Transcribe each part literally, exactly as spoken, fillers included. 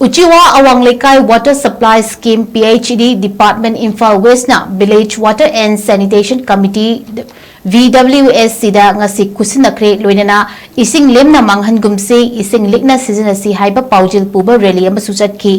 ꯎꯆꯤꯋꯥ ꯑꯋꯥꯡ ꯂꯩꯀꯥꯏ Water Supply Scheme, P H E D Department, Imphal West ꯅ Village Water and Sanitation Committee, V W S C ꯗ ꯉꯁꯤ ꯈꯨꯠꯁꯤꯟꯅꯈ꯭ꯔꯦ꯫ ꯂꯣꯏꯅꯅ "ꯏꯁꯤꯡ ꯂꯦꯝꯅ ꯃꯥꯡꯍꯟꯒꯨꯝꯁꯤ, ꯏꯁꯤꯡ ꯂꯤꯛꯅ ꯁꯤꯖꯤꯟꯅꯁꯤ" ꯍꯥꯏꯕ ꯄꯥꯎꯖꯦꯜ ꯄꯨꯕ rally ꯑꯃꯁꯨ ꯆꯠꯈꯤ꯫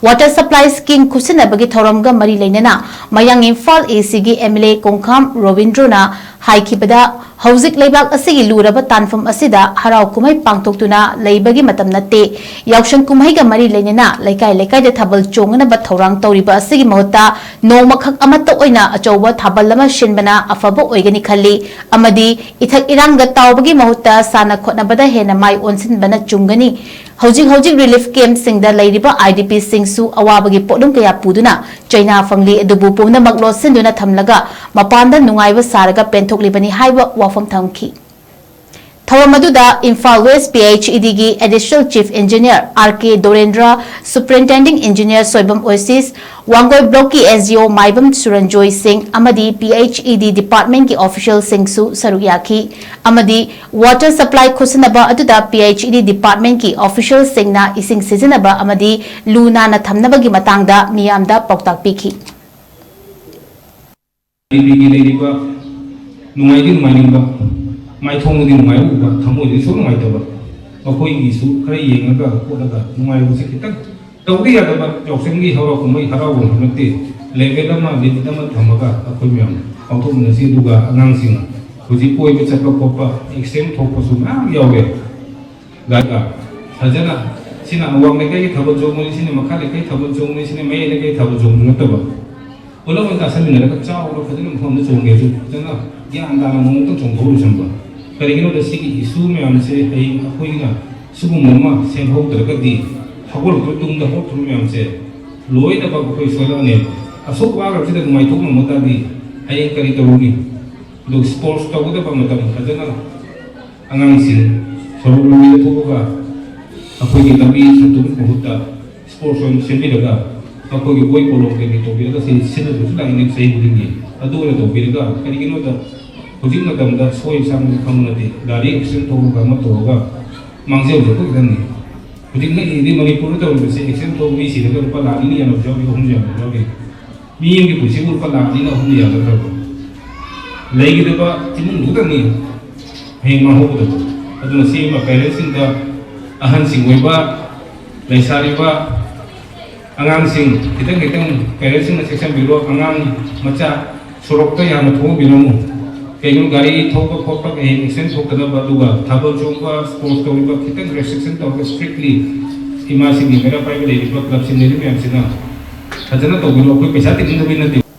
Water Supply Scheme ꯈꯨꯠꯁꯤꯟꯅꯕꯒꯤ ꯊꯧꯔꯝꯒ ꯃꯔꯤ ꯂꯩꯅꯅ ꯃꯌꯥꯡ ꯏꯝꯐꯥꯜ A C ꯒꯤ M L A ꯀꯣꯡꯈꯥꯝ ꯔꯣꯕꯤꯟꯗ꯭ꯔꯣꯅ ꯍꯥꯏꯈꯤꯕꯗ, ꯍꯧꯖꯤꯛ ꯂꯩꯕꯥꯛ ꯑꯁꯤꯒꯤ ꯂꯨꯔꯕ ꯇꯥꯟꯐꯝ ꯑꯁꯤꯗ ꯍꯔꯥꯎ ꯀꯨꯝꯍꯩ ꯄꯥꯡꯊꯣꯛꯇꯨꯅ ꯂꯩꯕꯒꯤ ꯃꯇꯝ ꯅꯠꯇꯦ꯫ ꯌꯥꯎꯁꯪ ꯀꯨꯝꯍꯩꯒ ꯃꯔꯤ ꯂꯩꯅꯅ ꯂꯩꯀꯥꯏ ꯂꯩꯀꯥꯏꯗ ꯊꯥꯕꯜ ꯆꯣꯡꯅꯅꯕ ꯊꯧꯔꯥꯡ ꯇꯧꯔꯤꯕ ꯑꯁꯤꯒꯤ ꯃꯍꯨꯠꯇ ꯅꯣꯡꯃꯈꯛ ꯑꯃꯠꯇ ꯑꯣꯏꯅ ꯑꯆꯧꯕ ꯊꯥꯕꯜ ꯑꯃ ꯁꯤꯟꯕꯅ ꯑꯐꯕ ꯑꯣꯏꯒꯅꯤ ꯈꯜꯂꯤ, ꯑꯃꯗꯤ ꯏꯊꯛ ꯏꯔꯥꯡꯗ ꯇꯥꯎꯕꯒꯤ ꯃꯍꯨꯠꯇ ꯁꯥꯟꯅ ꯈꯣꯠꯅꯕꯗ ꯍꯦꯟꯅ ꯃꯥꯏ ꯑꯣꯟꯁꯤꯟꯕꯅ ꯆꯨꯝꯒꯅꯤ꯫ ꯍꯧꯖꯤꯛ ꯍꯧꯖꯤꯛ relief camp ꯁꯤꯡꯗ ꯂꯩꯔꯤꯕ I D P ꯁꯤꯡꯁꯨ ꯑꯋꯥꯕꯒꯤ ꯄꯣꯠꯂꯨꯝ ꯀꯌꯥ ꯄꯨꯗꯨꯅ ꯆꯩꯅꯥ ꯐꯪꯂꯤ, ꯑꯗꯨꯕꯨ ꯄꯨꯝꯅꯃꯛ ꯂꯣꯠꯁꯤꯟꯗꯨꯅ ꯊꯝꯂꯒ ꯃꯄꯥꯟꯗ ꯅꯨꯡꯉꯥꯏꯕ ꯁꯥꯔꯒ ꯄꯦꯟꯊꯣꯛꯂꯤꯕꯅꯤ ꯍꯥꯏꯕ ꯋꯥꯐꯝ ꯊꯝꯈꯤ꯫ ꯊꯧꯔꯝ ꯑꯗꯨꯗ Imphal West P H E D ꯒꯤ Additional Chief Engineer R K ꯗꯣꯔꯦꯟꯗ꯭ꯔ, Superintending Engineer Soibam ꯑꯣꯏꯁꯤꯁ, Wangoi Block ꯀꯤ S D O ꯃꯥꯏꯕꯝ ꯁꯨꯔꯟꯖꯣꯏ ꯁꯤꯡ ꯑꯃꯗꯤ P H E D Department ꯀꯤ official ꯁꯤꯡꯁꯨ ꯁꯔꯨꯛ ꯌꯥꯈꯤ꯫ ꯑꯃꯗꯤ Water Supply ꯈꯨꯠꯁꯤꯟꯅꯕ ꯑꯗꯨꯗ P H E D Department ꯀꯤ official ꯁꯤꯡꯅ ꯏꯁꯤꯡ ꯁꯤꯖꯤꯟꯅꯕ ꯑꯃꯗꯤ ꯂꯨ ꯅꯥꯟꯅ ꯊꯝꯅꯕꯒꯤ ꯃꯇꯥꯡꯗ ꯃꯤꯌꯥꯝꯗ ꯄꯥꯎꯇꯥꯛ ꯄꯤꯈꯤ꯫ ꯄꯤꯕꯤꯒꯤ ꯂꯩꯔꯤꯕ ꯅꯨꯡꯉꯥꯏꯗꯤ ꯅꯨꯡꯉꯥꯏꯅꯤꯡꯕ, ꯃꯥꯏꯊꯣꯡꯗꯗꯤ ꯅꯨꯡꯉꯥꯏꯕ ꯎꯕ, ꯊꯃꯣꯏꯗꯗꯤ ꯁꯨꯝ ꯅꯨꯡꯉꯥꯏꯇꯕ, ꯃꯈꯣꯏꯒꯤꯁꯨ ꯈꯔ ꯌꯦꯡꯉꯒ ꯈꯣꯠꯂꯒ ꯅꯨꯡꯉꯥꯏꯕꯁꯦ ꯈꯤꯇꯪ ꯇꯧꯗ ꯌꯥꯗꯕ꯫ ꯌꯥꯎꯁꯪꯒꯤ ꯍꯔꯥꯎ ꯀꯨꯝꯍꯩ ꯍꯔꯥꯎꯕ ꯅꯠꯇꯦ, level ꯑꯃ, limit ꯑꯃ ꯊꯝꯃꯒ ꯑꯩꯈꯣꯏ ꯃꯌꯥꯝ ꯄꯥꯡꯊꯣꯛꯃꯤꯟꯅꯁꯤ꯫ ꯑꯗꯨꯒ ꯑꯉꯥꯡꯁꯤꯡ ꯍꯧꯖꯤꯛ ꯀꯣꯏꯕ ꯆꯠꯄ ꯈꯣꯠꯄ, exam ꯊꯣꯛꯄꯁꯨ ꯃꯌꯥꯝ ꯌꯥꯎꯋꯦ꯫ ꯒꯥꯔꯤꯒ ꯐꯖꯅ, ꯁꯤꯅ ꯑꯋꯥꯡ ꯂꯩꯀꯥꯏꯒꯤ ꯊꯥꯕꯜ ꯆꯣꯡꯕꯅꯤ, ꯁꯤꯅ ꯃꯈꯥ ꯂꯩꯀꯥꯏ ꯊꯥꯕꯜ ꯆꯣꯡꯕꯅꯤ, ꯁꯤꯅ ꯃꯌꯥꯏ ꯂꯩꯀꯥꯏ ꯊꯥꯕꯜ ꯆꯣꯡꯕꯅꯤ ꯅꯠꯇꯕ, ꯄꯨꯂꯞ ꯑꯣꯏꯅ ꯇꯥꯁꯟꯃꯤꯟꯅꯔꯒ ꯆꯥꯎꯅ ꯐꯖꯅ ꯃꯐꯝꯗ ꯆꯣꯡꯒꯦꯁꯨ ꯐꯖꯅ ꯒ꯭ꯌꯥꯟ ꯇꯥꯅ ꯃꯑꯣꯡꯗ ꯆꯣꯡꯊꯣꯛꯎꯁꯦ ꯈꯪꯕ꯭ꯔꯥ? ꯀꯔꯤꯒꯤꯅꯣꯗ ꯁꯤꯒꯤ issue ꯃꯌꯥꯝꯁꯦ ꯍꯌꯦꯡ ꯑꯩꯈꯣꯏꯅ ꯁꯤꯒꯨꯝꯕ ꯑꯃ ꯁꯦꯝꯍꯧꯗ꯭ꯔꯒꯗꯤ, ꯍꯧꯒꯠꯂꯛꯇ꯭ꯔ ꯇꯨꯡꯗ ꯍꯧꯔꯛꯇ꯭ꯔꯤꯕ ꯃꯌꯥꯝꯁꯦ ꯂꯣꯏꯅꯃꯛ ꯑꯩꯈꯣꯏ ꯁꯣꯏꯔꯛꯑꯅꯦꯕ꯫ ꯑꯁꯨꯛ ꯋꯥꯈ꯭ꯔꯕꯁꯤꯗ ꯅꯨꯡꯉꯥꯏꯊꯣꯛ ꯉꯝꯕ ꯇꯥꯔꯗꯤ ꯍꯌꯦꯡ ꯀꯔꯤ ꯇꯧꯔꯨꯅꯤ? ꯑꯗꯨ sports ꯇꯧꯒꯗꯕ ꯃꯇꯝ ꯐꯖꯅ ꯑꯉꯥꯡꯁꯤꯡ ꯁꯣꯔꯣꯛ ꯂꯝꯕꯤꯗ ꯊꯣꯛꯑꯒ ꯑꯩꯈꯣꯏꯒꯤ ꯂꯝꯕꯤ ꯁꯦꯡꯗꯣꯛꯄꯒꯤ ꯃꯍꯨꯠꯇ sports ꯑꯣꯏꯅ ꯁꯦꯝꯕꯤꯔꯒ ꯑꯩꯈꯣꯏꯒꯤ ꯕꯣꯏ ꯀꯣꯂꯣꯝ ꯀꯩꯀꯩ ꯇꯧꯕꯤꯔꯒ ꯁꯤ ꯁꯤꯖꯤꯟꯅꯗꯨꯁꯨ ꯂꯥꯛꯏꯅꯦ ꯆꯍꯤ ꯈꯨꯗꯤꯡꯒꯤ꯫ ꯑꯗꯨ ꯑꯣꯏꯅ ꯇꯧꯕꯤꯔꯒ, ꯀꯔꯤꯒꯤꯅꯣꯗ ꯍꯧꯖꯤꯛ ꯃꯇꯝꯗ ꯁꯣꯏ ꯁꯥꯡꯕꯁꯨ ꯈꯪꯕ ꯅꯠꯇꯦ, ꯒꯥꯔꯤ accident ꯊꯣꯛꯑꯒ ꯑꯃ ꯇꯧꯔꯒ ꯃꯥꯡꯖꯕꯁꯨ ꯑꯩꯈꯣꯏ ꯈꯤꯇꯪꯅꯤ꯫ ꯍꯧꯖꯤꯛ ꯉꯛꯏꯗꯤ ꯃꯅꯤꯄꯨꯔꯗ ꯇꯧꯔꯤꯕꯁꯦ ꯑꯦꯛꯁꯤꯗꯦꯟ ꯊꯣꯛꯑꯒ ꯃꯤ ꯁꯤꯔꯒ ꯂꯨꯄꯥ ꯂꯥꯛ ꯑꯅꯤꯅ ꯌꯥꯟꯅꯕꯁꯨ ꯌꯥꯎꯔꯤ, ꯑꯍꯨꯝꯁꯨ ꯌꯥꯟꯅꯕꯁꯨ ꯌꯥꯎꯔꯤ꯫ ꯃꯤ ꯑꯃꯒꯤ ꯄꯨꯟꯁꯤꯕꯨ ꯂꯨꯄꯥ ꯂꯥꯛ ꯑꯅꯤꯅ ꯑꯍꯨꯝꯅ ꯌꯥꯒꯗ꯭ꯔꯕ? ꯂꯩꯒꯗꯕ ꯏꯃꯨꯡ ꯈꯛꯇꯅꯤ ꯍꯌꯦꯡ ꯃꯥꯡꯍꯧꯒꯗꯕ꯫ ꯑꯗꯨꯅ ꯁꯤꯃ ꯄꯦꯔꯦꯟꯁꯁꯤꯡꯗ, ꯑꯍꯟꯁꯤꯡ ꯑꯣꯏꯕ, ꯂꯩꯁꯥꯔꯤꯕ ꯑꯉꯥꯡꯁꯤꯡ, ꯈꯤꯇꯪ ꯈꯤꯇꯪ ꯄꯦꯔꯦꯟꯁꯁꯤꯡꯅ ꯆꯦꯛꯁꯤꯟꯕꯤꯔꯣ꯫ ꯑꯉꯥꯡ ꯃꯆꯥ ꯁꯣꯔꯣꯛꯇ ꯌꯥꯝꯅ ꯊꯣꯛꯍꯟꯕꯤꯔꯝꯃꯨ꯫ ꯀꯩꯒꯤꯅꯣ, ꯒꯥꯔꯤ ꯊꯧꯕ ꯈꯣꯠꯄ ꯍꯌꯦꯡ ꯑꯦꯛꯁꯤꯗꯦꯟ ꯊꯣꯛꯇꯅꯕ꯫ ꯑꯗꯨꯒ ꯊꯥꯕꯜ ꯆꯣꯡꯕ, ꯁ꯭ꯄꯣꯔꯠꯁ ꯇꯧꯔꯤꯕ ꯈꯤꯇꯪ ꯔꯦꯁꯇ꯭ꯔꯤꯛꯁꯟ ꯇꯧꯔꯒ ꯁ꯭ꯇ꯭ꯔꯤꯛꯂꯤ ꯏꯃꯥꯁꯤꯡꯒꯤ ꯃꯩꯔꯥ ꯄꯥꯏꯕ ꯂꯩꯔꯤꯕ ꯀ꯭ꯂꯕꯁꯤꯡ ꯂꯩꯔꯤꯕ ꯃꯌꯥꯝꯁꯤꯅ ꯐꯖꯅ ꯇꯧꯕꯤꯔꯣ꯫ ꯑꯩꯈꯣꯏ ꯄꯩꯁꯥ ꯇꯤꯡꯅꯤꯡꯗꯕꯒꯤ ꯅꯠꯇꯦ꯫